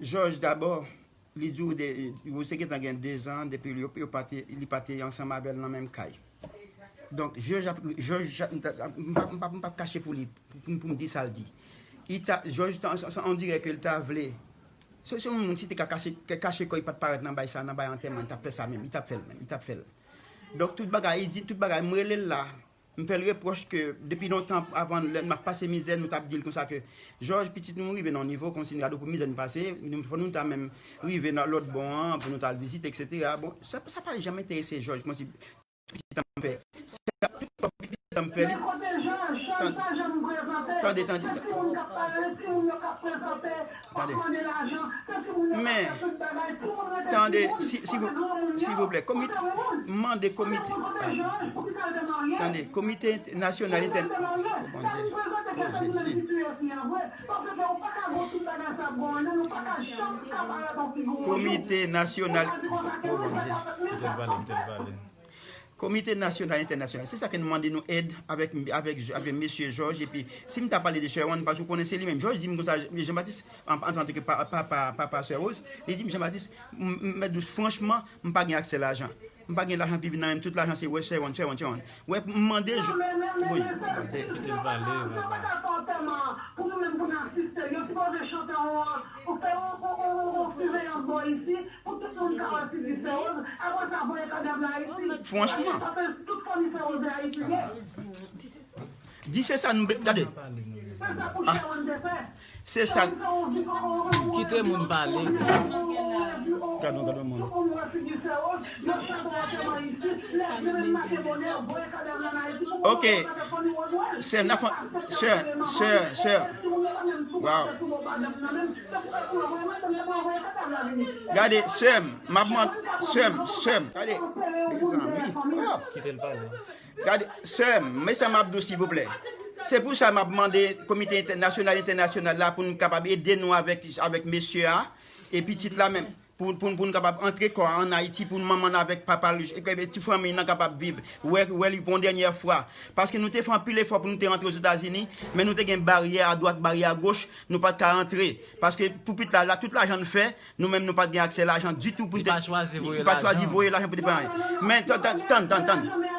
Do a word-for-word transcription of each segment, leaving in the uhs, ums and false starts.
Jòj dabò, li di w de, yo se gentan gen dezan depi yo, yo pa te, li pa te ansanm avè l nan menm kay. Donk, Jòj ap, Jòj, m pa, m pa, m pa kache pou li, pou, pou m di sa l di. Li ta, Jòj, ta, sa, sa, on dirè ke l ta vle. Se, se yon moun, si te ka kache, ka kache kò, li pa t parèt nan bay sa, nan bay antèman, li t ap fè sa menm, li t ap fè l menm, li t ap fè l. Donk, tout bagay, li di, tout bagay, m rele l la, m fè l repwòch ke depi lontan, avan, lè m ap pase mizè, nou t ap di l konsa ke, Jòj, pitit nou rive nan yon nivo, kòmsi n gade pou mizè n pase, nou, fò nou ta menm rive nan lòt bò an, pou nou ta al vizite, etsetera. Bon, sa, sa pa janm enterese Jòj, kòmsi pitit an m fè. Se tout kòm pitit an m fè li. Tande, tande, tande. Tande. Men, tande, si, si vous, silvouplè, komite, mande komite, ah, tande, komite nasyonal entè, oh, Bondye, oh, Jezi. Komite nasyonal, oh, Bondye. Kite l pale, kite l pale. Komite nasyonal entènasyonal. Se sa ke nou mande nou èd avèk, avèk, avèk mesye Jòj. Epi, si m ta pale de Sherwan, paske ou konnen se li menm. Jòj di m konsa, Jean Baptiste, an, an, antanke pa, pa, pa, papa Sè Rose, li di m, Jean Baptiste, m, m, m, franchman, m pa gen aksè lajan. M pa gen lajan ki vin nan men m, tout lajan se wè Sherwan, Sherwan, Sherwan. Wè, m mande Jòj. Wi, wi, Bondye. Kite l pale, papa. Pou nou menm pou n asiste, yo sipoze chante yon, pou fè yon, yon, yon, yon siveyans bò isi, pou tout moun ka wè figi Sè Rose. Apre sa, voye kadav la Ayiti. Franchman. Paske tout fanmi Sè Rose Ayiti ye. Di se sa nou be-, gade. Se sa pou Sherwan te fè. Se sa. Kite moun pale. Gade, gade moun. Ok. Sè, n ap fè, sè, sè, sè. Wow. Gade, sè m, m ap mande, sè m, sè m, sè m. Gade. Mezanmi. Oh. Kite l pale. Gade, sè m, men sa m ap di w, silvouplè. Se pou sa m ap mande Komite Entè-, Nasyonal Entènasyonal la pou n kapab ede nou avèk, avèk mesye a e pitit la menm. Pou, pou, pou n kapab antre kò a ann Ayiti, pou manman n avèk papa l, e, e, ti fanmi nan kapab viv. Wè, wè li pou yon dènyè fwa. Paske nou te fè anpil efò pou nou te rantre Ozetazini, men nou te gen baryè adwat, baryè agoch, nou pa t ka rantre. Paske pou pitit la, la, tout lajan n fè, nou menm nou pa t gen aksè lajan ditou pou n te. Li pa chwazi voye lajan. Li pa chwazi voye lajan pou te fè anyen. Men tann, tann, tann, tann, tann.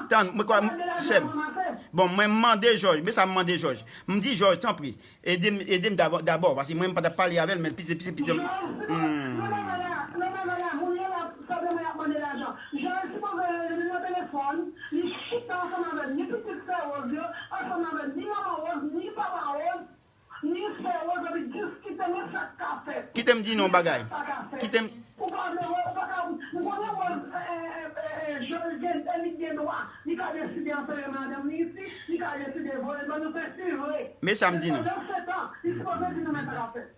Tann, mwen kwè, sè m. Bon, mwen m mande Jòj, men sa m mande Jòj. M di Jòj, tanpri, ede m, ede m dabò, dabò, paske mwen m pa t ap pale avè l, men pise, pise, pise. Hmm. Jòj sipoze rele nou nan telefòn, li chita ansanm avè ni pitit sè Rose yo, ansanm avè ni manman Rose, ni papa Rose. Ni sè Rose epi diskite, men sa k ka fèt. Kite m di nou yon bagay. Kite m. Ou pa vle wè, ou pa ka, m konnen Rose, eh, eh, eh, eh, Jòj gen, eh, li gen dwa, li ka deside antere madanm li isi, li ka deside voye l ban nou fè si vre. Men sa m di nou. Pandan se tan, li sipoze di nou men sa k ap fèt.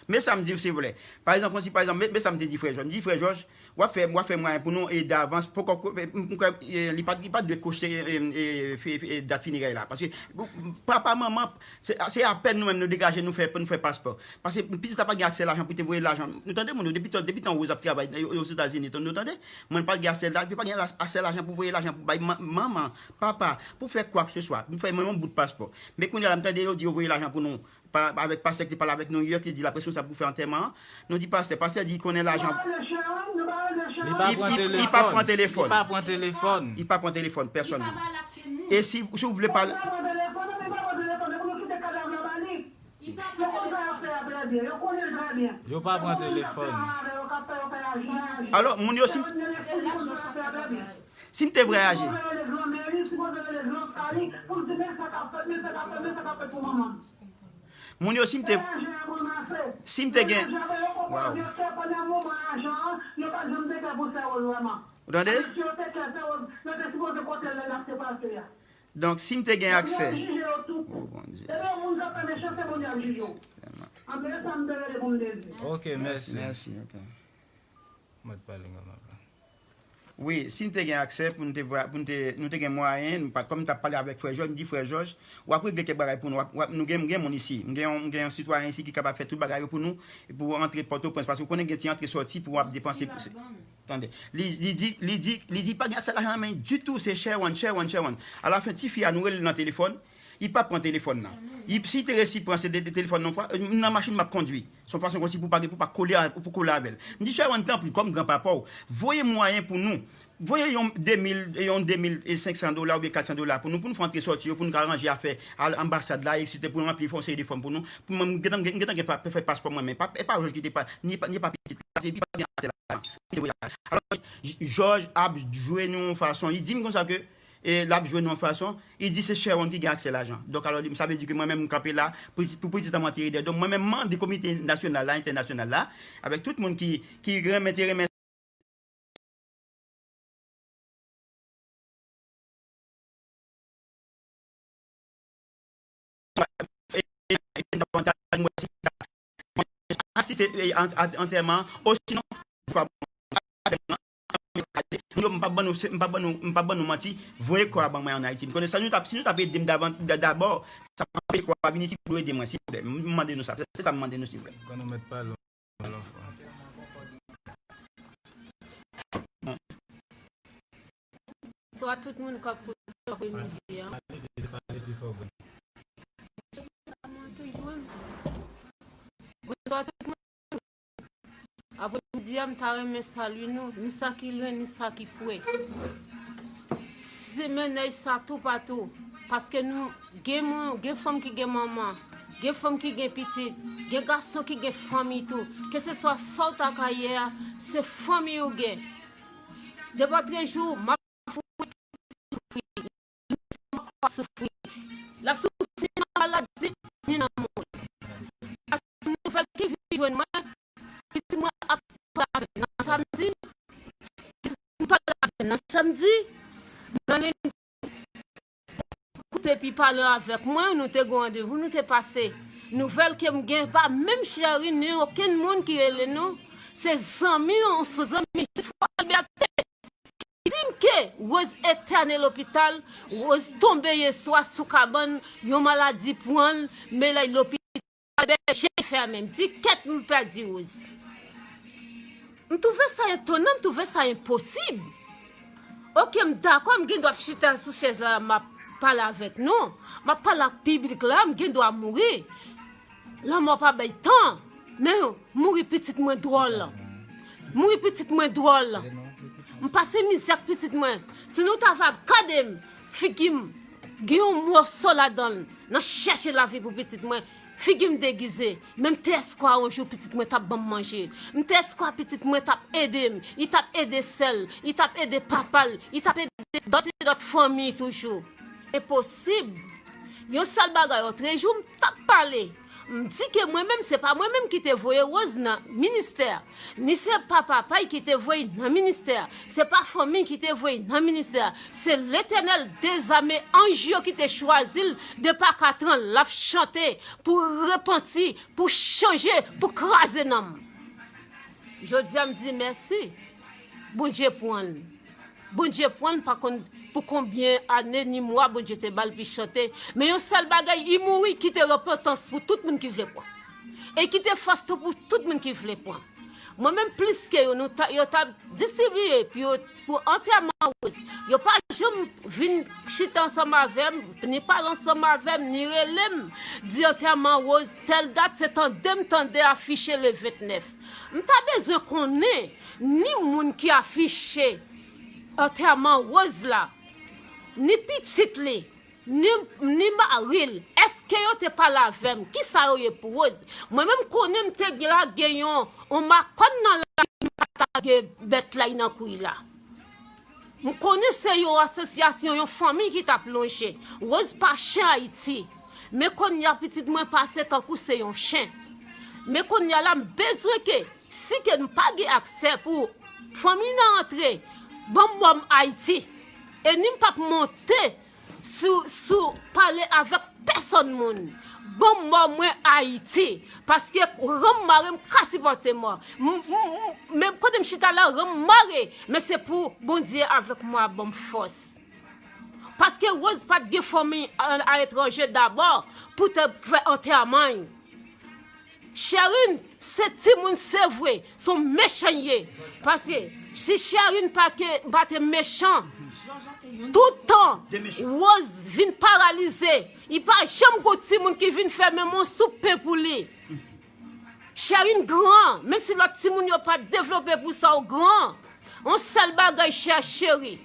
Men sa m di w, silvouplè. Pa egzanp, konsi, pa egzanp, men, men sa m te di frè Jòj. M di, frè Jòj, w ap fè, w ap fè mwayen pou nou e davans, poko, m, m kwè, e, li pa, li pa dwe koche, e, e, fe, fe, e, dat finerèy la. Paske, papa, manman, se, se apèn nou menm nou degaje, nou fè, nou fè paspò. Paske pitit la pa gen aksè lajan pou te voye lajan. Nou tande moun yo, depi tan, depi tan Rose ap travay, e, Ozetazini, nou tande? Mwen pa gen aksè la, pa gen la, aksè lajan pou voye lajan pou bay man-, manman, papa, pou fè kwa ke se swa. Nou fè menm yon bout paspò. Men kounye a la, m tande yo di yo voye lajan pou nou. Pa, avèk pastè ki te pale avèk nou yè, ki di l ap responsab pou fè antèman an. Nou di pastè, pastè di li konnen lajan. Li pa pran telefòn. Li pa pran telefòn. Li pa pran telefòn pèsòn. E si, si w vle pale. Yo pa pran telefòn. Alò, moun yo si. Si m te vwayaje. Moun yo si m te, si m te gen, waw. Ou tande? Donk, si m te gen aksè. Oh, Bondye. Ok, mèsi. Mèsi, mèsi, ok. Mwen t pale ansanm avè l. Wi, si n te gen aksè pou n te, pou n te, nou te gen mwayen, nou pa, kòm m t ap pale avèk frè Jòj, m di, frè Jòj, w ap regle kèk bagay pou nou, w ap, w ap, nou gen, m gen moun isi, m gen yon, m gen yon sitwayen isi ki kapab fè tout bagay yo pou nou, pou antre Pòtoprens, paske w konnen gen ti antre sòti pou w ap depanse. Tande, li, li di, li di, li di pa gen aksè lajan nan men ditou, se Sherwan, Sherwan, Sherwan. Alafen, tifi a, nou rele l nan telefòn, li pa pran telefòn nan. Li, si te resi pran se de, de telefòn nan fwa, nan machin m ap kondwi. Se yon fason konsi pou pa gen, pou pa kole a, pou kole avè l. M di, Sherwin, tanpri, kòm granpapa w, voye mwayen pou nou. Voye yon de mil, yon de mil senk san dola oubyen kat san dola pou nou, pou nou fè antre sòti yo, pou nou ka ranje afè al anbasad la, etsetera, pou nou ranpli, fè yon seri de fòm pou nou. Pou mwen, m gentan, m gentan gen pa, fè paspò mwen, men pa, e pa Jòj ki te pa, ni pa, ni pa pitit la, se li pa gen aksè lajan. Alò, Jòj ap jwe nou yon fason, li di m konsa ke, e, l ap jwe nou yon fason, li di se Sherwin ki gen aksè lajan. Donk, alò, sa vle di ke mwen menm, m kanpe la, pou, pou pitit an m antere dèyè. Donk, mwen menm, m mande komite nasyonal la, entènasyonal la, avèk tout moun ki, ki renmen, te renmen asiste, e, an-, an-, antèman, osinon, m p ap ban nou, m p ap ban nou, m p ap ban nou manti, voye kò a ban mwen ann Ayiti. M konnen sa nou t ap, si nou t ap ede m davan, da-, dabò, sa pa anpeche kò a vini isit pou ede mwen, silvouplè. M mande nou sa, se sa m mande nou, silvouplè. Konnen w mèt pale. Bonswa tout moun k ap koute apremidi an. Bonswa tout moun. Apremidi an, m ta renmen salye nou, ni sa ki lwen, ni sa ki pre. Semèn nèj sa toupatou, paske nou, gen moun, gen fanm ki gen manman, gen fanm ki gen pitit, gen gason ki gen fanmi tou. Keseswa sa w ta ka ye a, se fanmi ou gen. Depi trè jou, m ap soufri, soufri. L ap soufri nan maladi, ni nan mouri. Paske nouvèl ki vin jwenn mwen, pitit mwen ap pale avè m nan samdi, pitit mwen pale avè m nan samdi, nan lendi, koute epi pale avèk mwen, nou te gen randevou, nou te pase. Nouvèl ke m gen, pa menm Sherwin, ni okenn moun ki rele nou, se zanmi, yon zanmi jis fwa libète. Di m ke Rose entène lopital, Rose tonbe yèswa sou kabann, yon maladi pran l, men lè lopital bèje fèmen. M di, kèt, m pèdi Rose. M twouve sa etonan, m twouve sa enposib. Oke, m dakò, m gen dwa ap chita sou chèz la, m ap pale avèk nou. M ap pale ak piblik la, m gen dwa mouri. Lanmò pa bay tan, men mouri pitit mwen dwòl. Mouri pitit mwen dwòl. M pase mizè ak pitit mwen. Si nou ta va gade m, figi m gen yon mòso ladan l, nan chèche lavi pou pitit mwen. Figi m degize, men m te espwa yon jou pitit mwen t ap ban m manje. M te espwa pitit mwen t ap ede m. Li t ap ede sè l, li t ap ede papa l, li t ap ede dòt e dòt fanmi toujou. Enposib. Yon sèl bagay, otrejou, m t ap pale. M di ke mwen menm, se pa mwen menm ki te voye Rose nan ministè. Ni se pa papa l ki te voye l nan ministè. Se pa fanmi l ki te voye l nan ministè. Se Letènèl dèzame, anj yo ki te chwazi l depi katran l ap chante pou repanti, pou chanje, pou kraze nanm. Jodi a m di mèsi. Bondye pran l. Bondye pran l, pa konn pou konbyen ane ni mwa Bondye te ba l pou l chante. Men yon sèl bagay, li mouri kite repantans pou tout moun ki vle pran. E kite fòs tou pou tout moun ki vle pran. Mwen menm plis ke yo, nou ta, yo ta distribiye pou yo, pou antèman Rose. Yo pa janm vin chita ansanm avè m, ni pale ansanm avè m, ni rele m, di antèman Rose, tèl dat, se tande m tande afiche le vennèf. M ta bezwen konnen ni moun ki afiche antèman Rose la, ni pitit li, ni, ni mari l. Èske yo te pale avè m? Kisa yo ye pou Rose? Mwen menm konnen m te gen lage yon, yon makòn nan lari, m pa t lage bèt la nan kwi la. M konnen se yon asosyasyon, yon fanmi ki t ap lonje. Rose pa chen Ayiti. Men kounye a pitit mwen pase tankou se yon chen. Men kounye a la m bezwen ke, si ke m pa gen aksè pou fanmi nan antre, ban m bò m Ayiti. E ni m p ap monte sou, sou pale avèk pèsòn moun. Ban m mò mwen Ayiti. Paske ran m mare, m ka sipòte mò. M, m, m, men kote m chita la, ran m mare. Men se pou Bondye avèk mwen ban m fòs. Paske Rose pa t gen fanmi a, aletranje dabò pou te fè antèman l. Sherine, se timoun, se vre, se yon mechan l ye. Paske si Sherine pa ke, pa te mechan, Tout tan, Rose vin paralize. Li pa janm gon timoun ki vin fè menm yon soup pen pou li. Cherine gran, menm si lòt timoun yo pa devlope pou sa, ou gran. Yon sèl bagay, chè cheri.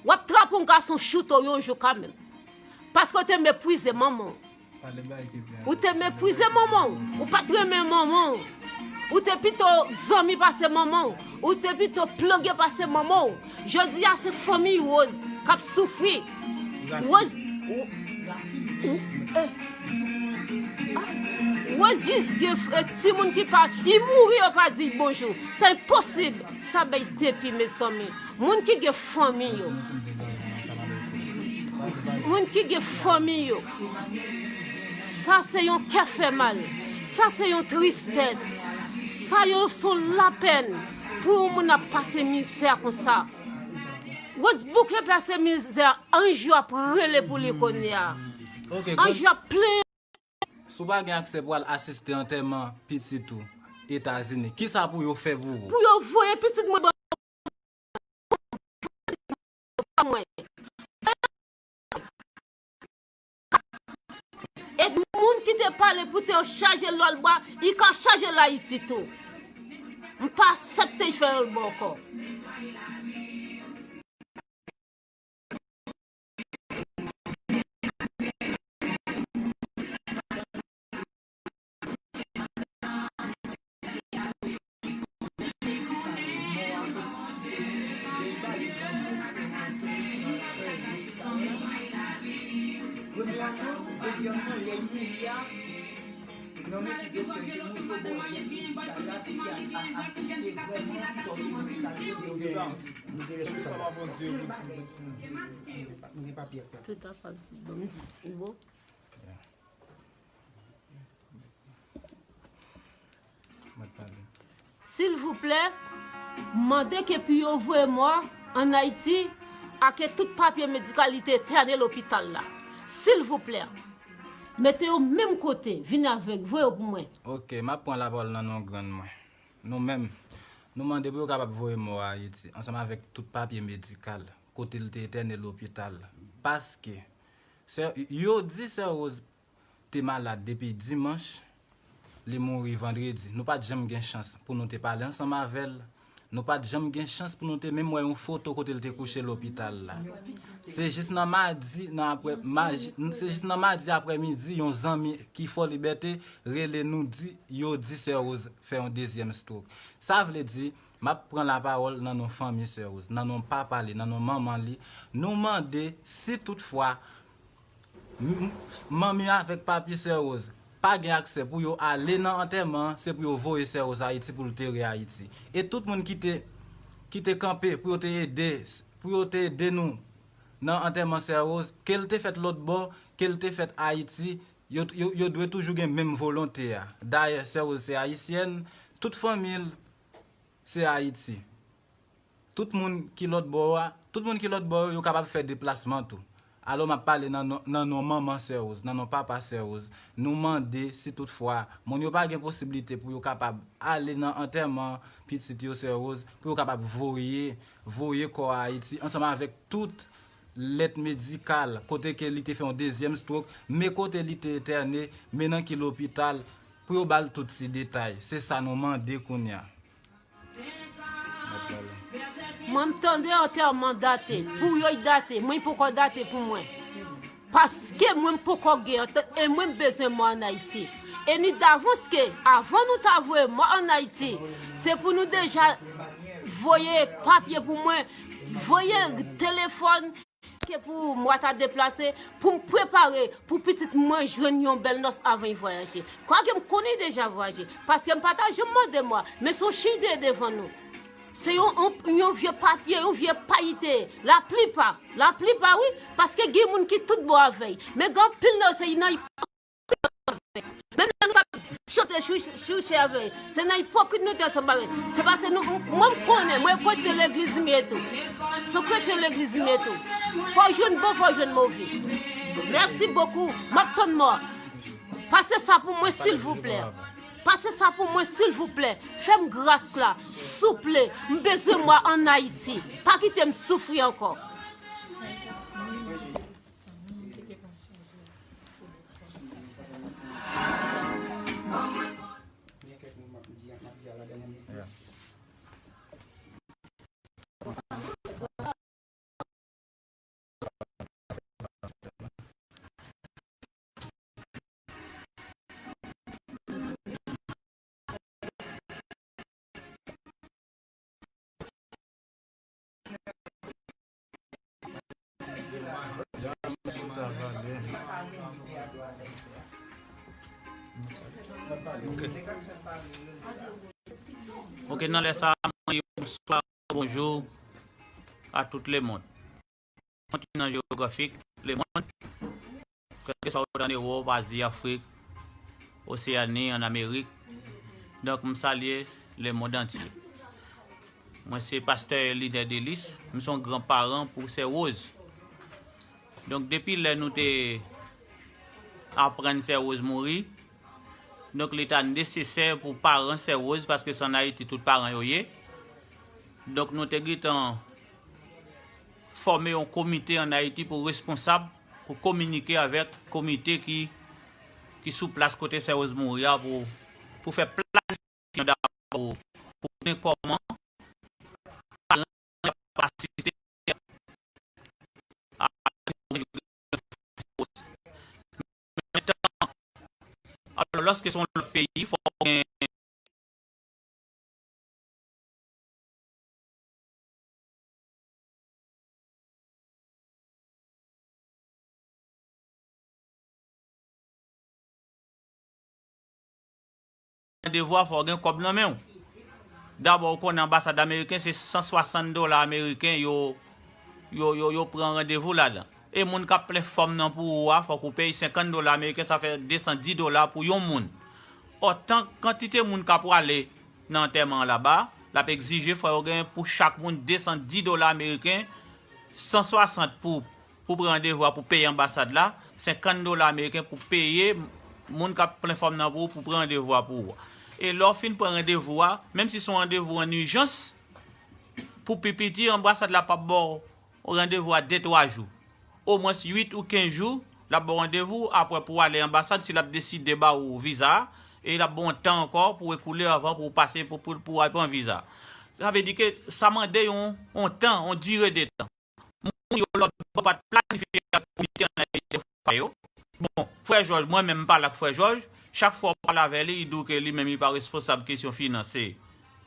W ap trape yon gason choute w yon jou kanmenm. Paske w te meprize manman w. Ou te meprize manman w. Ou pa t renmen manman w. Ou te pito zanmi pase manman w. Ou te pito plonge pase manman w. Jodi a se fanmi Rose k ap soufri. Rose, w- w- eh. Ah, Rose jis gen f- eh, timoun ki pa, li mouri yo pa di bonjou. Se enposib. Sa bay depi, mezanmi. Moun ki gen fanmi yo. Moun ki gen fanmi yo. Sa se yon kè fè mal. Sa se yon tristès. Sa yon son lapèn pou yon moun ap pase mizè konsa. Rose bouke pase mizè, anj yo ap rele pou li kounye a. Anj yo ap plenyen. Si w pa gen aksè pou al asiste antèman pitit ou Etazini, kisa pou yo fè pou ou? Pou yo voye pitit mwen ban mwen. E moun ki te pale pou te chaje lòlbwa, li ka chaje l Ayiti tou. M pa aksepte fè lòlbwa ankò. Tout a pa di bon, m di, bon. Silvouplè, mande ke pou yo voye mò an Ayiti, ake tout papye medikal li te etène lopital la. Silvouplè, mete yo menm kote, vin avèk, voye yo pou mwen. Ok, m ap pran lapawòl nan non grann mwen. Nou menm, nou mande pou yo kapab voye mò a Ayiti, ansanm avèk tout papye medikal, kote l te etène lopital. Paske, sè, yo di sè Rose te malad depi dimanch, li mouri vandredi. Nou pa t janm gen chans pou nou te pale ansanm avè l. Nou pa t janm gen chans pou nou te menm wè yon foto kote l te kouche lopital la. Se jis nan madi, nan aprè, maj- se jis nan madi aprèmidi, yon zanmi ki Fò Libète rele nou di, yo di sè Rose fè yon dezyèm stroke. Sa vle di, m ap pran lapawòl nan non fanmi sè Rose, nan non papa li, nan non manman li. Nou mande si toutfwa M- manmi avèk papi sè Rose pa gen aksè pou yo ale nan antèman an, se pou yo voye sè Rose Ayiti pou l tere Ayiti. E tout moun ki te, ki te kanpe pou yo te ede, pou yo te ede nou nan antèman sè Rose, ke l te fèt lòt bò, ke l te fèt Ayiti, yo, yo, yo dwe toujou gen menm volonte a. Dayè, sè Rose se ayisyèn, tout fanmi l se Ayiti. Tout moun ki lòt bò a, tout moun ki lòt bò yo, yo kapab fè deplasman tou. Alò, m ap pale nan non, nan non manman sè Rose, nan non papa sè Rose. Nou mande si toutfwa moun yo pa gen posiblite pou yo kapab ale nan antèman pitit yo sè Rose, pou yo kapab voye, voye kò a Ayiti ansanm avèk tout lèt medikal, kote ke li te fè yon dezyèm stroke, men kote li te entène, men nan ki lopital, pou yo ba l tout ti detay. Se sa nou mande kounye a. Mwen, m tande antèman date, pou yo, l date, mwen, l poko date pou mwen. Paske mwen, m poko gen ant-, e mwen, m bezwen mò ann Ayiti. E ni davans ke, avan nou ta voye mò ann Ayiti, se pou nou deja voye papye pou mwen, voye telefòn, ke pou mwa ta deplase, pou m prepare, pou pitit mwen jwenn yon bèl nòs avan l vwayaje. Kwake m konnen l deja vwayaje, paske m pa ta janm mande mwa, men se yon cheri te ye devan nou. Se yon, yon, yon vye papye, yon vye pay te ye. Laplipa, laplipa wi, paske gen moun ki tout bon avè l. Men gen anpil nan yo se nan Menm lè nou t ap chante chou- chouche avè l, se nan ipokrit nou te ansanm avè l. Se paske nou, mwen m konnen, mwen kretyen legliz m ye tou. Se yon kretyen legliz m ye tou. Fò w jwenn bon, fò w jwenn move. Mèsi bokou. M ap tann mò. Pase sa pou mwen, silvouplè. Pase sa pou mwen, silvouplè. Fè m gras la, souple. M bezwen mwen an Ayiti. Pa kite m soufri ankò. Ok, nan lè sa a, mwen di bonswa, bonjou a tout lemonn. Kontinan jewografik, lemonn, kèlkeswa ou t ann Ewòp, Azi, Afrik, Oseyani, ann Amerik. Donk, m salye lemonn antye. Mwen se pastè Linè Delis, m se yon gran paran pou Sè Woz. Donk, depi lè nou te aprann Sè Woz mouri, donk, li ta nesesè pou paran Sè Woz, paske se ann Ayiti tout paran yo ye. Donk, nou te gentan fòme yon komite ann Ayiti pou responsab, pou kominike avèk komite ki, ki sou plas kote Sè Woz mouri a, pou, pou fè planifikasyon dabò, pou, pou konnen kòman paran yo ap asiste a Alò, lòske se yon lòt peyi, fò w gen randevou a, fò w gen kòb nan men w. Dabò, ou konnen anbasad ameriken, se san swasann dola ameriken yo, yo, yo, yo pran randevou ladan. E moun k ap plen fòm nan pou ou a, fòk ou peye senkant dola ameriken, sa fè de san dis dola pou yon moun. Ò, tan kantite moun k ap prale nan antèman an laba, l ap egzije fò yo gen pou chak moun de san dis dola ameriken, san swasant pou, pou pran randevou a pou peye anbasad la, senkant dola ameriken pou peye moun k ap plen fòm nan pou, pou pran randevou a pou ou. E lè w fin pran randevou a, menm si se yon randevou an ijans, pou pi piti, anbasad la p ap ba w randevou a de twa jou. Omwens uit ou kenz jou, l ap ba w randevou, apre pou w ale anbasad, si l ap deside ba ou viza a, e l ap ba w yon tan ankò pou w ekoule anvan pou w pase, pou, pou, pou w al pran viza. Sa vle di ke sa mande yon, yon tan, yon dire de tan. Moun yo lòt bò pa t planifye ak komite ann Ayiti fwa yo. Bon, frè Jòj, mwen menm m pale ak frè Jòj, chak fwa w pale avè li, li di w ke li menm li pa responsab kesyon finans, se,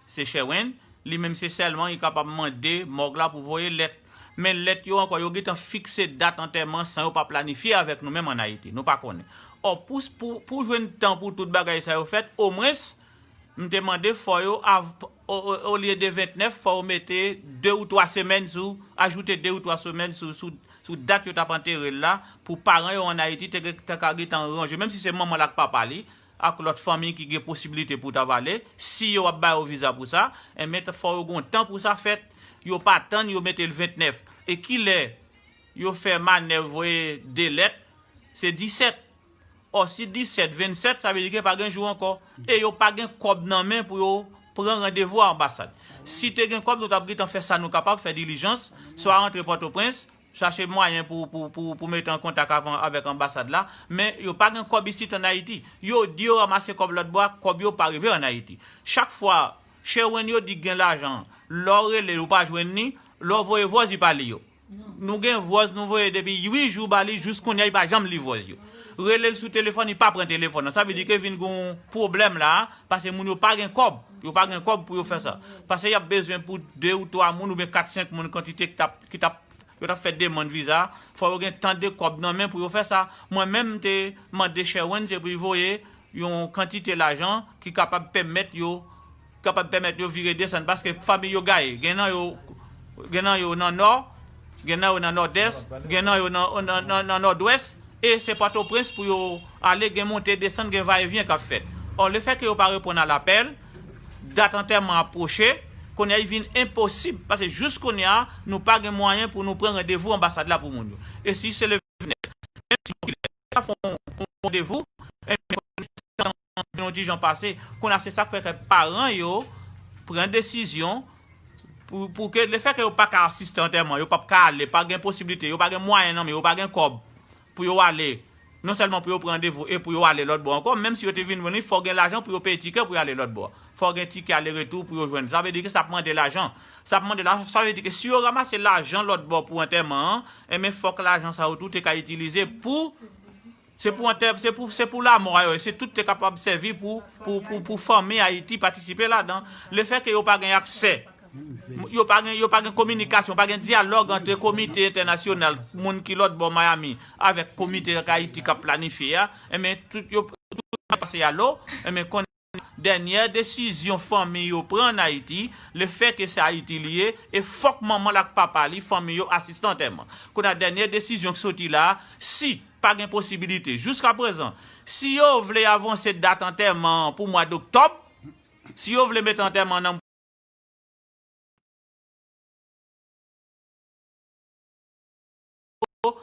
se Sherwin. Li menm se sèlman li kapab mande mòg la pou voye lèt. Men lèt yo ankò, yo gentan fikse dat antèman san yo pa planifye avèk nou menm ann Ayiti. Nou pa konnen. Ò, pou, pou, pou jwenn tan pou tout bagay sa yo fèt, omwens, m te mande fò yo, av-, o, o, olye de ventnèf, fò yo mete de ou twa semèn sou, ajoute de ou twa semèn sou, sou, sou dat yo t ap antere l la, pou paran yo ann Ayiti te, te ka gentan ranje, menm si se manman l ak papa li, ak lòt fanmi ki gen posiblite pou ta vale, si yo ap ba yo viza pou sa, enben, fò yo gen yon tan pou sa fèt, yo pa tann, yo mete l ventnèf. E kilè yo fè manèv voye de lèt, se disèt. Ò, si disèt, vennsèt, sa vle di ke pa gen jou ankò. E yo pa gen kòb nan men pou yo pran randevou a anbasad. Si te gen kòb, nou t ap gentan fè sa nou kapab, fè dilijans, swa rantre Pòtoprens, chache mwayen pou, pou, pou, pou mete an kontak avan, avèk anbasad la. Men yo pa gen kòb isit ann Ayiti. Yo di yo ranmase kòb lòt bò a, kòb yo pa rive ann Ayiti. Chak fwa Sherwin yo di gen lajan, lè w rele l, ou pa jwenn li, lè w voye vòz, li pa li yo. Nou gen vòz nou voye depi uit jou ba li, jis kounye a, li pa janm li vòz yo. Rele l sou telefòn, li pa pran telefòn nan. Sa vle di ke vin gen yon pwoblèm la, paske moun yo pa gen kòb. Yo pa gen kòb pou yo fè sa. Paske y ap bezwen pou de ou twa moun oubyen kat, senk moun kantite ki t ap, ki t ap, yo t ap fè demann viza. Fò yo gen tan de kòb nan men pou yo fè sa. Mwen menm, m te mande Sherwin, se pou l voye yon kantite lajan ki kapab pèmèt yo, kapab pèmèt yo vire desann, paske fanmi yo gaye. Gen nan yo, gen nan yo nan Nò, gen nan yo nan Nòdès, gen nan yo nan, nan, nan, nan Nòdwès, e se Pòtoprens pou yo ale, gen monte desann, gen vayevyen k ap fèt. Ò, lefètke yo pa reponn a lapèl, dat antèman ap pwoche, kounye a, li vin enposib, paske jis kounye a, nou pa gen mwayen pou nou pran randevou anbasad la pou moun yo. E si se le vennèf, menm si yo sa fè yon, yon randevou, enben, vin yon dijan pase. Kounye a se sa k fè ke paran yo pran desizyon pou, pou ke lefètke yo pa ka asiste antèman, yo p ap ka ale, pa gen posiblite, yo pa gen mwayen nan men yo, pa gen kòb pou yo ale. Non sèlman pou yo pran randevou e pou yo ale lòt bò ankò, menm si yo te vin jwenn li, fò gen lajan pou yo peye tikè pou yo ale lòt bò. Fò gen tikè ale retou pou yo jwenn. Sa vle di ke sa ap mande lajan. Sa ap mande lajan, sa vle di ke si yo ranmase lajan lòt bò pou antèman an, enben fòk lajan sa yo tou te ka itilize pou, se pou antè, se pou, se pou lamò a yo, se tout te kapab sèvi pou, pou, pou, pou fanmi Ayiti patisipe ladan. Lefètke yo pa gen aksè, yo pa gen, yo pa gen kominikasyon, pa gen dyalòg ant komite entènasyonal, moun ki lòt bò Miami, avèk komite Ayiti k ap planifye a, enben, tout yo, tout pase a lo, enben, konnen dènyè desizyon fanmi yo pran ann Ayiti, lefètke se Ayiti li ye, e fòk manman l ak papa li, fanmi yo, asiste antèman. Kounye a, dènyè desizyon k soti la, si pa gen posibilite, jiskaprezan, si yo vle avanse dat antèman an pou mwa doktòb, si yo vle mete antèman an nan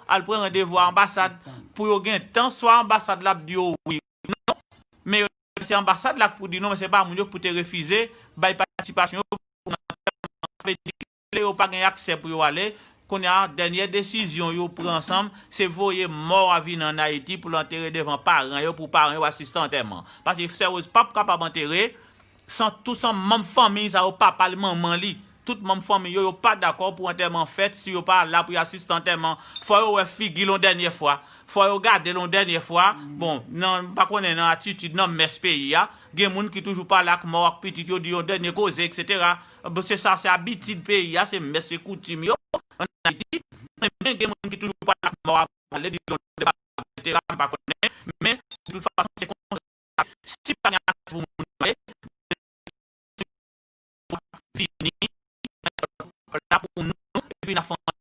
al pran randevou a anbasad pou yo gen tan, swa anbasad la ap di yo wi ou non, men yo, se anbasad la k pou di non, men se pa moun yo k pou te refize bay patisipasyon yo pou nan antèman an. Sa vle di ke yo pa gen aksè pou yo ale. Kounye a, dènyè desizyon yo pran ansanm, se voye mò a vin ann Ayiti pou l antere devan paran yo, pou paran yo asiste antèman. Paske Sè Woz p ap kapab antere san, tou san manm fanmi sa yo, papa l, manman li, tout manm fanmi yo, yo pa dakò pou antèman fèt si yo pa la pou yo asiste antèman. Fò yo wè figi l yon dènyè fwa. Fò yo gade l yon dènyè fwa. Bon, nan, m pa konnen nan atitid, nan mès peyi a, gen moun ki toujou pale ak mò ak pitit yo, di yon dènye koze, etsetera. Bon, se sa, se abitid peyi a, se mès, se koutim yo ann Ayiti. Men gen moun ki toujou pale ak mò a, pale, di l yon dènye bagay, etsetera, m pa konnen. Men, de tout fason, se konsa. Si pa gen aksè pou moun yo ale, vini la pou nou, epi n a fè yon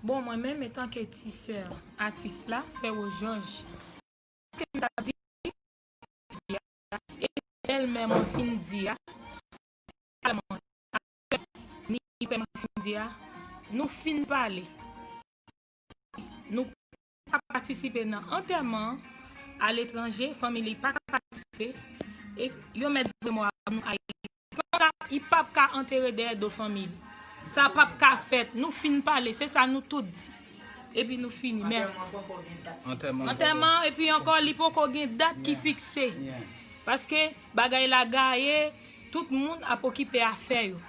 Bon, mwen menm, etanke ti sè atis la, sè Wozjòj, ke m ta di, e sèl mè mwen fin di a, ni pè mwen fin di a, nou fin pale. Nou pa ka patisipe nan antèman an aletranje, fanmi li pa ka patisipe, e yo mèt voye mò a nou Ayiti. San sa, li p ap ka antere dèyè do fanmi li. Sa p ap ka fèt. Nou fin pale, se sa nou tout di. Epi nou fini. Mèsi. Antèman, epi ankò, li poko gen dat ki fikse. Paske bagay la gaye, tout moun ap okipe afè yo.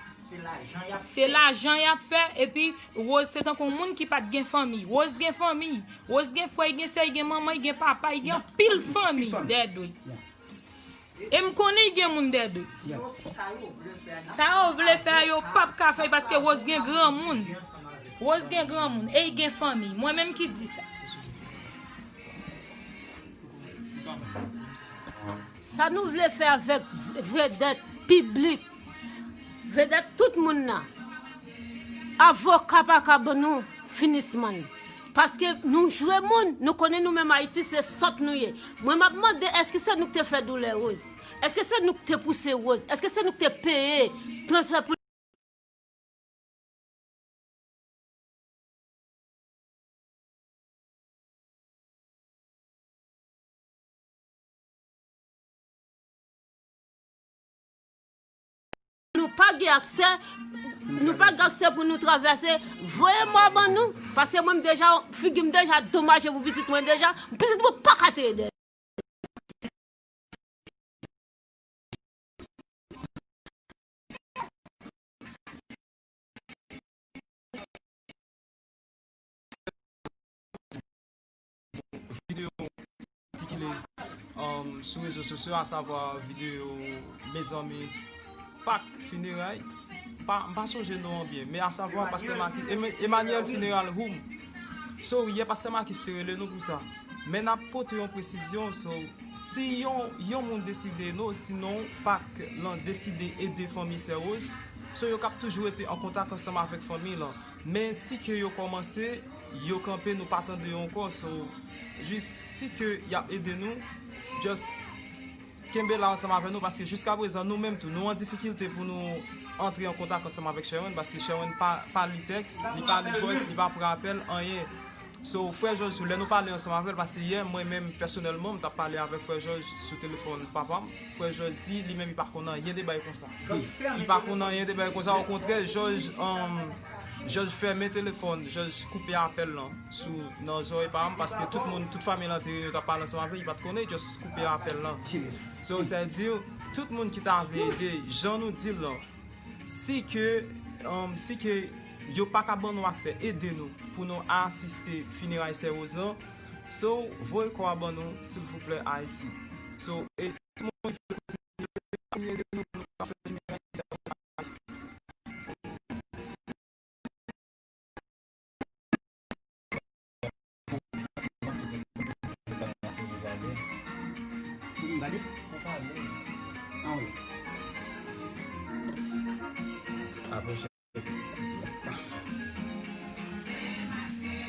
Se lajan y ap fè, epi Rose se tankou yon moun ki pa t gen fanmi. Rose gen fanmi. Rose gen frè, li gen sè, li gen manman, li gen papa, li gen anpil fanmi dèyè do l. E m konnen li gen moun dèyè do l. Sa yo vle fè a, yo p ap ka fè l paske Rose gen granmoun. Rose gen granmoun e li gen fanmi. Mwen menm ki di sa. Sa nou vle fè avèk vedèt piblik, vedèt tout moun nan, avoka pa ka ban nou finisman. Paske nou jwe moun, nou konnen nou menm Ayiti se sòt nou ye. Mwen m ap mande èske se nou k te fè doulè Rose? Èske se nou k te pouse Rose? Èske se nou k te peye transfè pou Nou pa gen aksè, nou pa gen aksè pou nou travèse. Voye mò ban nou, paske mwen m deja, figi m deja domaje pou pitit mwen deja, pitit mwen pa ka te ede. Videyo sikile sou rezo sosyo, asavwa videyo mezanmi Pak, fineray, m pa sonje non an byen, men asavwa pastè Makis, Emmanuel Funeral Home. So yè pastè Makis te rele nou pou sa. Men n ap pote yon presizyon, so si yon yon moun deside non, sinon Pak lan deside ede fanmi sè Rose, so yo k ap toujou rete an kontak ansanm avèk fanmi lan. Men si ke yo kòmanse, yo kanpe, nou pa tande yo ankò, so jis si ke y ap ede nou, just kenbe la ansanm avè nou, paske jiskaprezan nou menm tou nou an difikilte pou nou antre an kontak ansanm avèk Sherwin, paske Sherwin pa, pa li tèks, li pa li voice, li pa pran apèl, anyen. So, frè Jòj, lè nou pale ansanm avè l, paske yè, mwen menm, pèsonèlman, m t ap pale avèk frè Jòj sou telefòn papa m. Frè Jòj di, li menm, li pa konn anyen de bagay konsa. Li pa konn anyen de bagay konsa. Okontrè, Jòj, um, Jòj fèmen telefòn, Jòj koupe apèl lan sou, nan zòrèy pa m, paske tout moun, tout fanmi lan te reyini, yo t ap pale ansanm avè l, li pa t konnen, just koupe apèl lan. So, sa di, tout moun ki ta vle ede, jan nou di l lan, si ke, um, si ke yo pa ka ban nou aksè, ede nou pou nou asiste fineray Sè Rose lan. So, voye kò a ban nou, silvouplè, Ayiti. So, e tout moun ki vle kontinye, kontinye ede nou pou nou ka fè fineray Sè Rose la. Pou m gade? Ah, wi.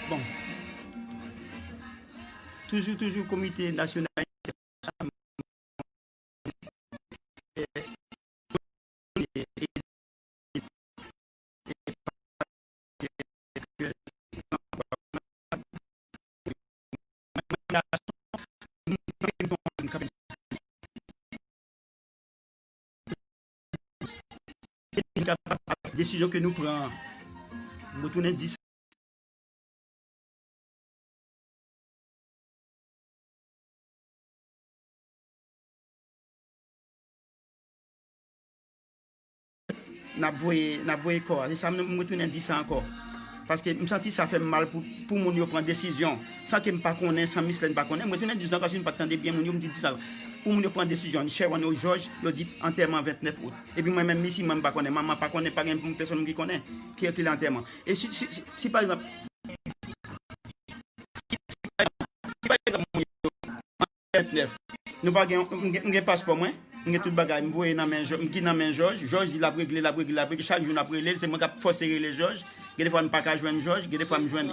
Bon. Toujou, toujou, Komite Nasyonal Desizyon ke nou pran, mwen tounen di sa. N ap voye, n ap voye kò a. Se sa m, m retounen di sa ankò. Paske m santi sa fè m mal pou, pou moun yo pran desizyon. San ke m pa konnen, san Mislèn pa konnen. M retounen di sa ankò, si nou pa t tande byen moun yo, m di, di sa. Pou moun yo pran desizyon, Sherwin ou Jòj, yo di antèman ventnèf out. Epi mwen menm, isi, mwen m pa konnen, manman pa konnen, pa gen pèsonn ki konnen ki, ki lè antèman. E si, si, si, si pa egzanp, si, si pa egzanp, si pa egzanp, mwen, ventnèf. Nou pa gen, m gen, m gen paspò mwen, m gen tout bagay, m voye nan men Jò-, m ki nan men Jòj. Jòj di l ap regle, l ap regle, l ap regle. Chak jou n ap rele l, se mwen k ap fòse rele Jòj. Gen de fwa m pa ka jwenn Jòj, gen de fwa m jwenn.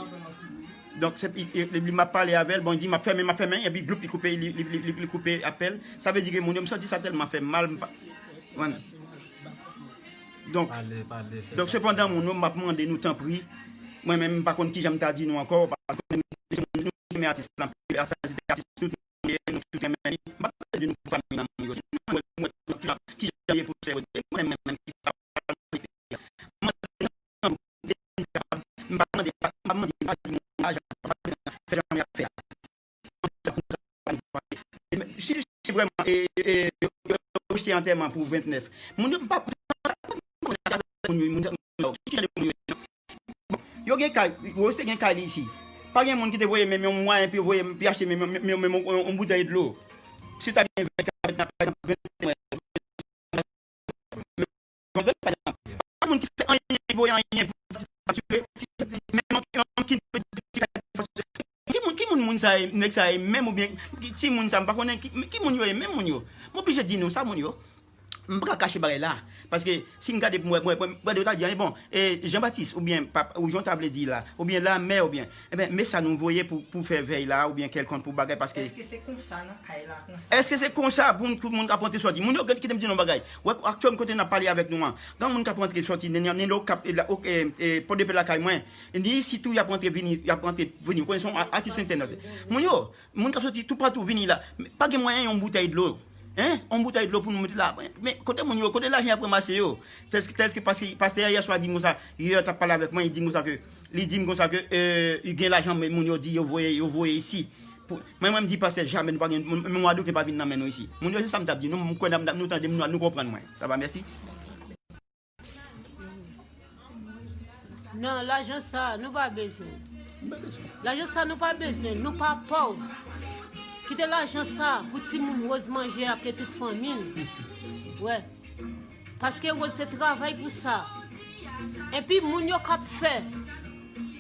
Donk, se, i, i, li, m ap pale avè l, bon, li di, "M ap fèmen, m ap fèmen," epi gloup, li koupe, li, li, li, li, li koupe apèl. Sa vle di ke moun yo, m santi sa tèlman fè m mal, m pa, Donk, pale, pale, fè donk, sa. Sepandan, moun yo, m ap mande nou, tanpri, mwen menm, m pa konn kijan m ta di nou ankò, paske nou renmen atis lan, atis, atis, tout moun ye, nou tout renmen li. M pa pale de nou pou fanmi nan moun yo. Si nou mwen, mwen, mwen, kijan, kijan ye pou sè yo, e mwen menm, menm, ki pa pale de peyi a. M mande nou, m pa mande, m pa mande, m pa di moun lajan, fè jan y ap fè a. Si, si vrèman, e, e, yo, yo rejte antèman pou ventnèf, moun yo pa, moun yo, moun yo, ki jan de moun yo ye, non? Bon, yo gen kay, Rose te gen kay li isi. Pa gen moun ki te voye menm yon mwayen pou yo voye, pou yo achte menm, menm, menm, menm yon, yon boutèy dlo. Si w ta gen ven, pa egzanp, ven mwen, Yon vèt, pa egzanp. Pa moun ki fè anyen, ki voye anyen pou faktire. Men yon, yon moun ki, ki moun, ki moun moun sa ye, nèg sa ye menm oubyen ki, ti moun sa, m pa konnen ki, ki moun yo ye, menm moun yo. M oblije di nou sa, moun yo. M pa ka kache bagay la. Paske si m gade pou mwen, mwen, mwen, mwen, yo ta di, "Bon, e, Jean Baptiste, oubyen, pap, ou jan w ta vle di la, oubyen lanmè, oubyen." Ebyen, men sa nou voye pou, pou fè vèy la, oubyen kèlkonk pou bagay, paske Èske se konsa nan kay la, konsa? Èske se konsa pou tout moun k ap rantre sòti? Moun yo, kite m di nou yon bagay. Wè, aktyèlman, kote n ap pale avèk nou an, gen moun k ap rantre sòti, ni, ni, ni lo k ap, e, la, o, e, e, Pòdepè lakay mwen, ni sitou y ap rantre vini, y ap rantre vini. Ou konnen se yon a-, atis entènasyonal. Moun yo, moun k ap sòti toupatou vini la. Pa gen mwayen yon boutèy dlo. Hein? Yon boutèy dlo pou nou mete la. Men kote moun yo, kote lajan y ap ranmase yo? Tèlke, tèlke paske pastè a yè swa di m konsa, yè t ap pale avèk mwen, li di m konsa ke, li di m konsa ke, euh, li gen lajan, men moun yo di yo voye, yo voye isi. Pou, mwen, mwen, m di pastè, jamè nou pa gen, men mwa doken pa vin nan men nou isi. Moun yo, se sa m t ap di nou, m kwè n ap, nou tande m, nou, nou konprann mwen. Sa va, mèsi. Non, lajan sa, nou pa bezwen. Lajan sa, nou pa bezwen. Nou pa pòv. Kite lajan sa pou timoun Rose manje ak tout fanmi l. Wè. Paske Rose te travay pou sa. Epi moun yo k ap fè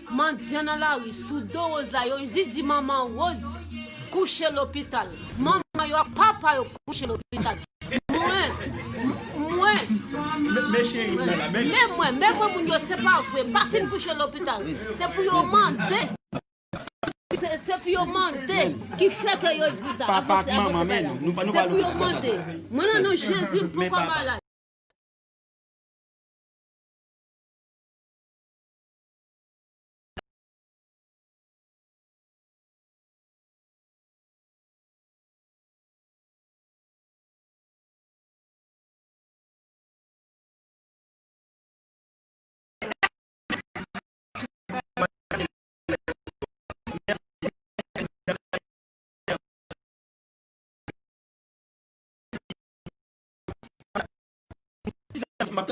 mandyan nan lari sou do Rose la, yo jis di manman Rose kouche lopital. Manman yo ak papa yo kouche lopital. Mwen, mwen, men, men mwen, men mwen, moun yo, se pa vre, m pa fin kouche lopital. Se pou yo mande. Se, se pou yo mande ki fè ke yo di sa. Papa ak manman, men nou, nou pa, nou pa lopital. Se pou yo mande. Mwen, nan non Jezi, m poko malad.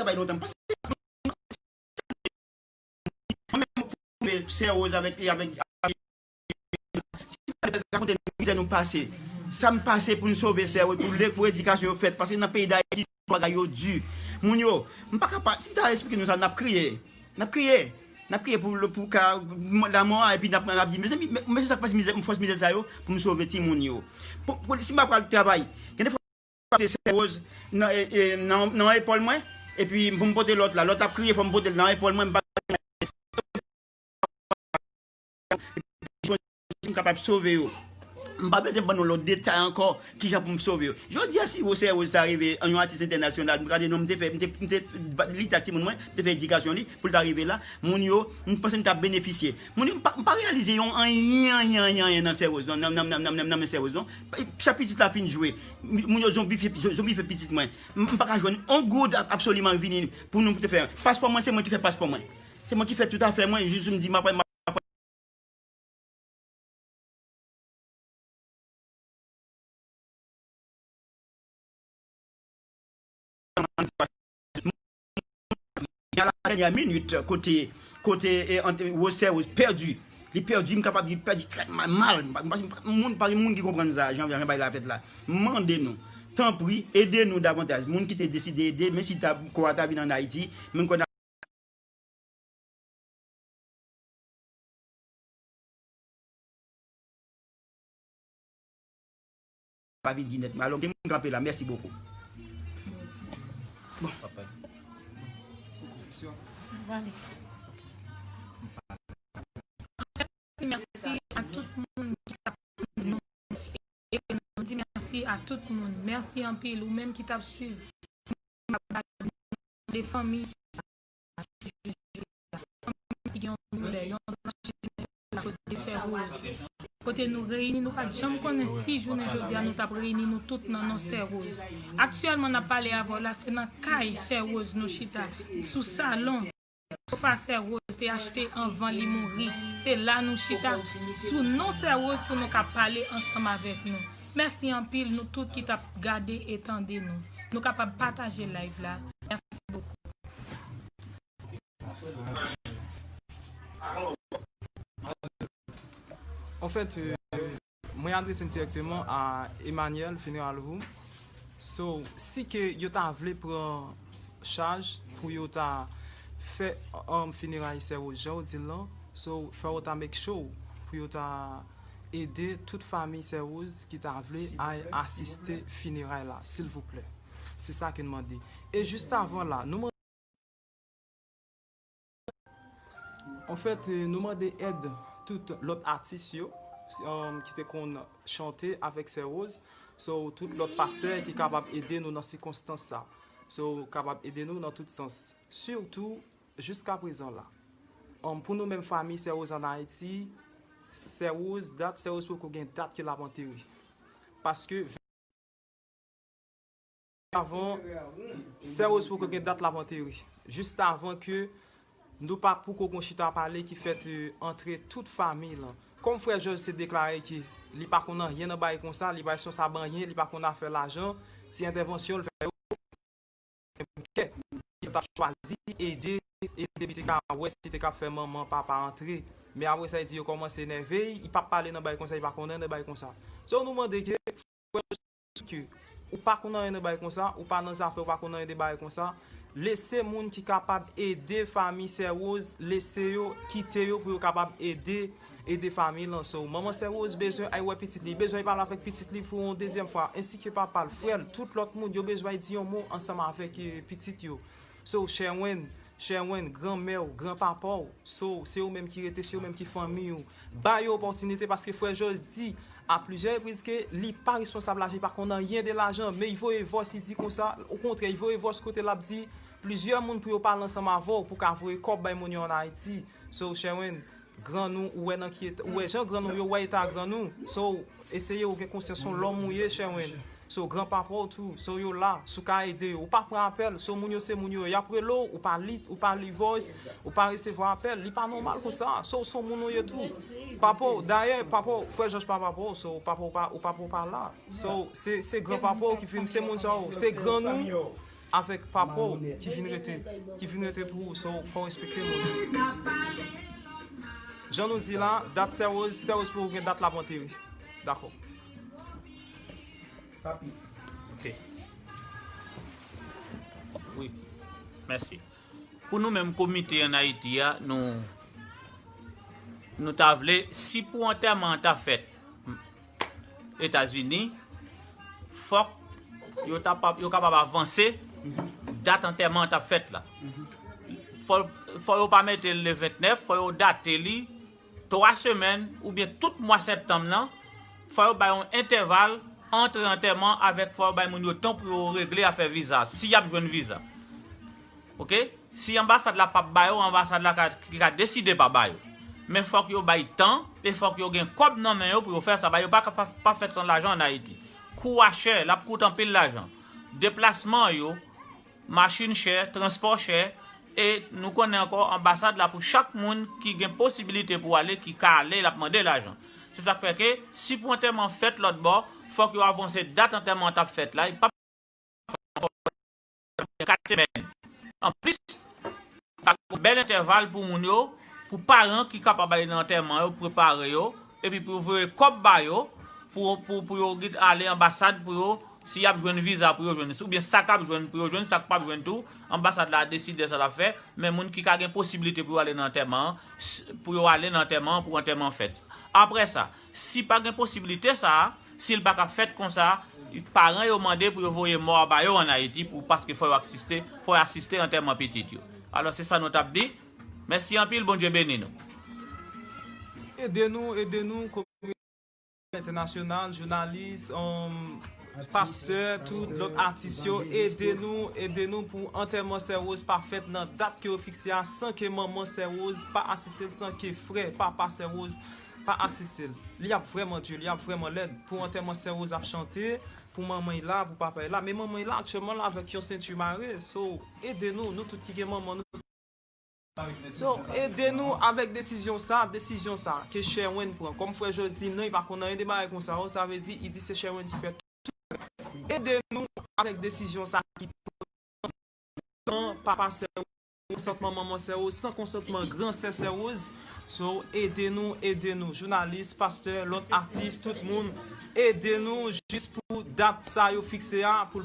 bay lontan. Pase mwen menm, Sè Rose avèk, avèk, si nou rakonte nou mizè nou pase, sa m pase pou n sove Sè Rose, pou lè, pou edikasyon yo fèt, paske nan peyi Dayiti, bagay yo di. Moun yo, m pa ka pa, si m ta esplike nou sa, n ap kriye. N ap kriye. N ap kriye pou, pou ka, lanmò a, epi n ap, n ap di, mezanmi, men, men se sa k fòs mizè, fòs mizè sa yo, pou m sove timoun yo. Pou, pou, si m pa pral travay, gen de fwa, m ap pote Sè Rose nan, e, e, nan, nan epòl mwen, epi pou m pote lòt la, lòt ap kriye, fò m pote l nan epòl mwen, m pa si m kapab sove yo. M pa bezwen ban nou lòt detay ankò, kijan pou m sove yo. Jodi a, si Sè Rose ta rive an yon atis entènasyonal, m gade non, m te fè, m te, m te lite ak timoun mwen, m te fè edikasyon li, pou l ta rive la, moun yo, m panse m t ap benefisye. Moun yo, m pa, m pa reyalize yon anyen, anyen, anyen, anyen nan Sè Rose, non, nan, nan men Sè Rose, non. Sa pitit la fin jwe. Moun yo zonbifye, zonbifye pitit mwen. M, m pa ka jwenn yon goud absoliman vini pou nou te fè. Paspò mwen, se mwen ki fè paspò mwen. Se mwen ki fè tout afè mwen, jis m di m ap, m ap a la dènyè minit, kote, kote, e, ant, Rose, Rose pèdi. Li pèdi, m kapab di pèdi trè mal, mal. M pa, m pa, moun, pa gen moun ki konprann sa, jan, jan bagay la fèt la. M mande nou, tanpri, ede nou davantaj. Moun ki te deside ede, men si ta, kò a ta vin ann Ayiti, men kò pa vin di nèt. Alò, gen moun kanpe la. Mèsi bokou. Bon. Vale. Mèsi a tout moun ki t ap tande nou. E nou di mèsi a tout moun. Mèsi anpil. Ou menm ki t ap swiv. De fanmi sa, fanmi ki gen yon doulè, yon akoz de Sè Rose. Kote nou reyini, nou pa t janm konnen si jounen jodi a nou t ap reyini nou tout nan non Sè Rose. Aktyèlman, n ap pale avè w la, se nan kay Sè Rose nou chita, sou salon, sofa Sè Rose te achte anvan li mouri. Se la nou chita, sou non Sè Rose, pou nou ka pale ansanm avèk nou. Mèsi anpil, nou tout ki t ap gade e tande nou. Nou kapab pataje live la. Mèsi bokou. Anfèt, euh, mwen adrese m dirèkteman a Emmanuel Funeral Home. So, si ke yo ta vle pran chaj pou yo ta fè, um, fineray Sè Rose jan w di l lan, so, fò yo ta make sure pou yo ta ede tout fanmi Sè Rose ki ta vle al asiste fineray la, silvouplè. Se sa ke n mande. E jis avan la, nou Anfèt, eh, nou mande èd tout lòt atis yo, um, ki te konn chante avèk Sè Rose. So, tout lòt pastè ki kapab ede nou nan sikonstans sa. So, kapab ede nou nan tout sans. Sitou, jiska prezan la. Um, pou nou menm fanmi Sè Rose ann Ayiti, Sè Rose, dat Sè Rose poko gen dat ke l ap antere. Paske avan, Sè Rose poko gen dat l ap antere. Jis avan ke nou pa poko gon chita pale ki fèt, eh, antre tout fanmi lan. Kòm frè Jòj te deklare ke li pa konn anyen nan bagay konsa, li pa responsab anyen, li pa konn afè lajan, ti entèvansyon l fè yo, kè ki t ap chwazi ede, ede li te ka wè si te ka fè manman, papa antre. Men apre sa, li di yo kòmanse enève, li p ap pale nan bagay konsa, li pa konn anyen nan bagay konsa. So, nou mande ke ke ou pa konn anyen nan bagay konsa, ou pa nan zafè, ou pa konn anyen de bagay konsa, lese moun ki kapab ede fanmi Sè Rose, lese yo, kite yo pou yo kapab ede, ede fanmi lan. So, manman Sè Rose bezwen al wè pitit li, bezwen pale avèk pitit li pou yon dezyèm fwa, ensi ke papa l, frè l, tout lòt moun, yo bezwen di yon mo ansanm avèk, eh, pitit yo. So, Sherwin, Sherwin, granmè w, granpapa w, so, se yo menm ki rete, se yo menm ki fanmi w. Ba yo opòtinite, paske frè Jòj di a plizyè repriz ke li pa responsab lajan, li pa konn anyen de lajan, men li voye vòs, li di konsa, okontrè, li voye vòs kote l ap di plizyè moun pou yo pale ansanm avè w, pou ka voye kòb bay moun yo ann Ayiti. So, Sherwin, grann ou, ou wè nan ki eta, ou wè jan grann ou ye, ou wè eta grann ou. So, eseye ou gen konsyans, se yon lòm ou ye, Sherwin. So, granpapa w tou, so, yo la, si w ka ede yo. Ou pa pran apèl, so, moun yo se moun yo ye. Y ap rele w, ou pa li, ou pa li voice, ou pa resevwa apèl. Li pa nòmal konsa. So, se yon moun ou ye tou. Papa w, dayè, papa w, frè Jòj pa papa w, so, papa w pa, ou papa w pa la. So, se, se granpapa w ki vin, se moun sa yo, se grann ou. avèk papa w ki vin rete, ki vin rete pou ou, so fò w respekte moun. Jan nou di la, dat Sè Rose, Sè Rose pou ou gen dat l ap antere. Dakò. Ok. Wi. Mèsi. Pou nou menm komite an Ayiti a, nou nou ta vle si pou antèman an ta fèt Etazini, fòk yo ta pa- yo kapab avanse dat antèman an t ap fèt la. Fò, fò yo pa mete l le vennèf, fò yo date li twa semèn oubyen tout mwa septanm nan. Fò yo bay yon entèval ant antèman avèk fò yo bay moun yo tan pou yo regle afè viza, si y ap jwenn viza. Ok? Si anbasad la p ap ba yo, anbasad la ka, ki ka deside pa ba yo. Men fòk yo bay tan, e fòk yo gen kòb nan men yo pou yo fè sa. Ba yo pa ka pa, pa fèt san lajan an Ayiti. Kou a chè, l ap koute anpil lajan. Deplasman yo, machin chè, transpò chè, e nou konnen ankò anbasad la pou chak moun ki gen posibilite pou ale, ki ka ale, l ap mande lajan. Se sa k fè ke si pou antèman fèt lòt bò, fòk yo avanse dat antèman an t ap fèt la. Li p ap kat semèn. Anplis, sa gon bèl entèval pou moun yo, pou paran ki kapab ale nan antèman yo, prepare yo, epi pou yo voye kòb ba yo, pou, pou, pou yo gid ale anbasad pou yo, si y ap jwenn viza pou yo jwenn, oubyen sa k ap jwenn pou yo jwenn, sa k p ap jwenn tou, anbasad la deside sa l ap fè, men moun ki ka gen posiblite pou yo ale nan antèman an, s- pou yo ale nan antèman an, pou antèman an fèt. Apre sa, si pa gen posiblite sa a, si l pa ka fèt konsa, paran yo mande pou yo voye mò a ba yo ann Ayiti, pou, paske fò yo asiste, fò yo asiste antèman pitit yo. Alò, se sa nou t ap di. Mèsi anpil, Bondye beni nou. Ede nou, ede nou, kominote entènasyonal, jounalis, um, pastè, tout lòt atis yo, ede nou, ede nou pou antèman Sè Rose pa fèt nan dat ke yo fikse a, san ke manman Sè Rose pa asiste l, san ke frè, papa Sè Rose pa asiste l. Li ap vrèman di, li ap vrèman lèd. Pou antèman Sè Rose ap chante, pou manman y la, pou papa y la. Men manman y la aktyèlman la avèk yon senti mare. So, ede nou, nou tout ki gen manman, nou So, ede nou avèk desizyon sa, desizyon sa ke Sherwin pran. Kòm frè Jos di, non, li pa konn anyen de bagay konsa, sa vle di, li di se Sherwin ki fè tout. Ede nou avèk desizyon sa ki pran san papa Sè Rose, konsantman manman Sè Rose, san konsantman gran sè Sè Rose. So, ede nou, ede nou. Jounalis, pastè, lòt atis, tout moun, ede nou jis pou dat sa yo fikse a, pou